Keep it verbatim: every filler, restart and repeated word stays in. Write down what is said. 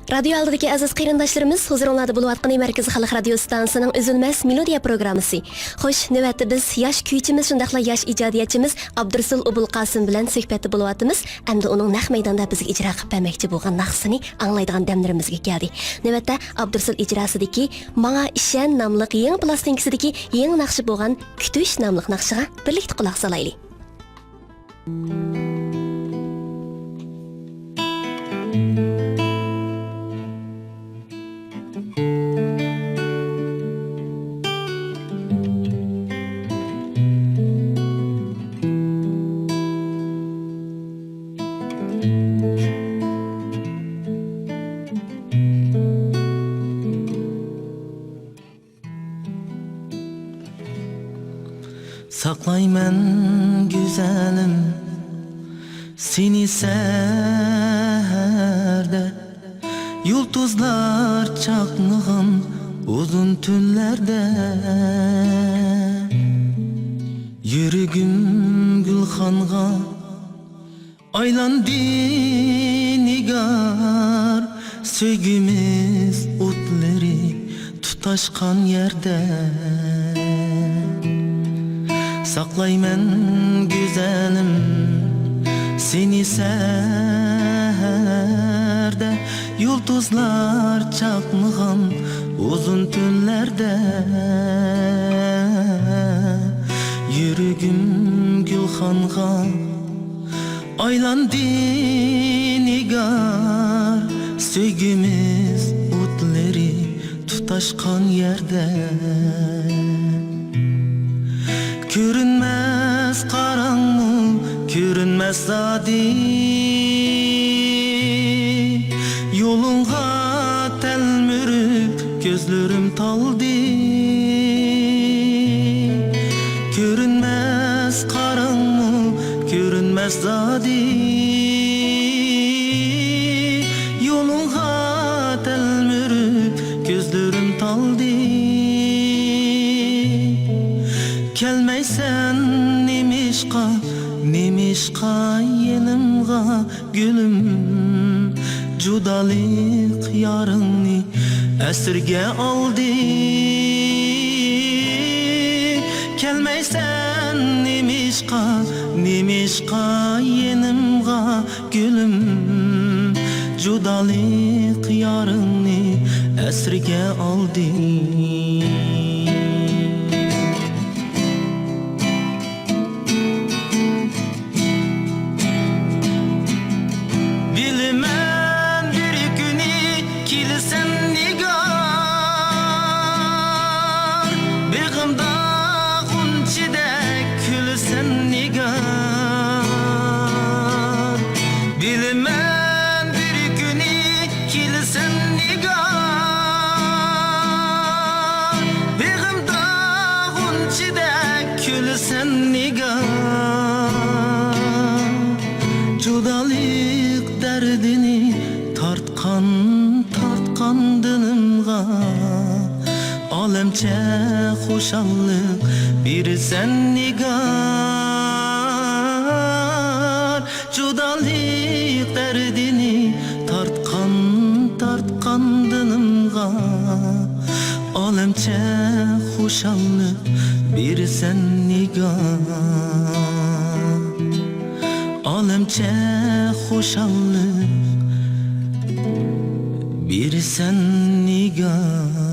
رادىيو ئالدىدىكى ئەزىز قېرىنداشلىرىمىز، ھۇزۇرۇڭلاردا بولۇۋاتقىنى مەركىزىي خەلق رادىيو ئىستانسىسىنىڭ ئۈزۈلمەس مېلودىيە پروگراممىسى. خوش، نۆۋەتتە بىز ياش كۈيچىمىز، شۇنداقلا ياش ئىجادىيەتچىمىز ئابدۇرۇسۇل ئوبۇلقاسىم بىلەن سۆھبەتتە بولۇۋاتىمىز. ئەمدى ئۇنىڭ نەق مەيداندا بىزگە ئىجرا قىلىپ بەرمەكچى بولغان ناخشىسىنى ئاڭلايدىغان دەملىرىمىزگە كەلدى. نۆۋەتتە ئابدۇرۇسۇل ئىجراسىدىكى ماڭا ئىشەن ناملىق يېڭى پىلاستىنكىسىدىكى يېڭى ناخشا بولغان كۈتۈش ناملىق ناخشىغا بىرلىكتە قۇلاق سالايلى. ساقلايمەن گۈزەلىم سېنى سەھەردە، يۇلتۇزلار چاقنىغان ئۇزۇن تۈنلەردە. يۈرىكىم گۈلخانغا ئايلاندى نىگار، سۆيگۈمىز ئوتلىرى تۇتاشقان يەردە. ساقلايمەن گۈزەلىم سېنى سەھەردە، يۇلتۇزلار چاقنىغان ئۇزۇن تۈنلەردە. يۈرىكىم گۈلخانغا ئايلاندى نىگار، سۆيگۈمىز ئوتلىرى تۇتاشقان يەردە. كۆرۈنمەس قاراڭمۇ، كۆرۈنمەس زادى، يولۇڭغا تەلمۈرۈپ كۆزلىرىم تالدى. كۆرۈنمەس قاراڭمۇ، كۆرۈنمەس زادى، يولۇڭغا تەلمۈرۈپ كۆزلىرىم تالدى. كەلمەيسەن نېمىشقا، نېمىشقا يېنىمغا؟ گۈلۈم، جۇدالىق يارىڭنى ئەسىرگە ئالدى. كەلمەيسەن نېمىشقا، نېمىشقا يېنىمغا؟ گۈلۈم، جۇدالىق يارىڭنى ئەسىرگە ئالدى. بىلىمەن بىر كۈنى كېلىسەن نىگار، بېغىمدا غۇنچىدەك كۈلىسەن نىگار. بىلىمەن بىر كۈنى كېلىسەن نىگار، بېغىمدا غۇنچىدەك كۈلىسەن نىگار. جۇدالىق دەردىنى تارتقان، تارتقان دىلىمغا ئالەمچە خۇشاللىق بېرىسەن نىگار. جۇدالىق دەردىنى تارتقان، تارتقان دىلىمغا ئالەمچە خۇشاللىق بېرىسەن نىگار. ئالەمچە خۇشاللىق بېرىسەن نىگار.